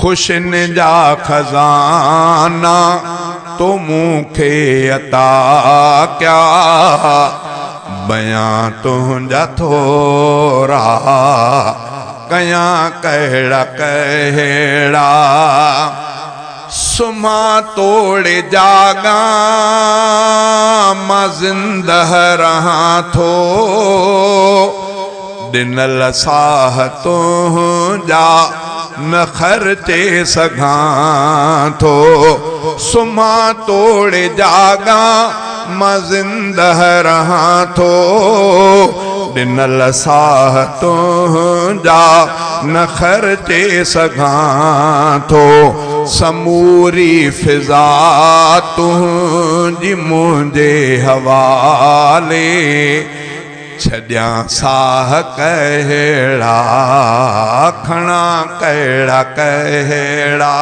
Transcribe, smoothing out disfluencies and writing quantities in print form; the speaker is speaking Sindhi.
خوشين جا خزانا تو مون کي عطا ڪيا، بيان تنهنجا ٿورا ڪيان ڪهڙا ڪهڙا. سمهان توڙي جاڳان مان زندهه رهان ٿو، ڏنل ساهه تنهنجا نه خرچي سگهان ٿو. سمهان توڙي جاڳان مان زندهه رهان ٿو، ڏنل ساهه تنهنجا نه خرچي سگهان ٿو. سموري فضا تنهنجي منهنجي حوالي، ڇڏيان ساهه ڪهڙا، کڻان ڪهڙا ڪهڙا.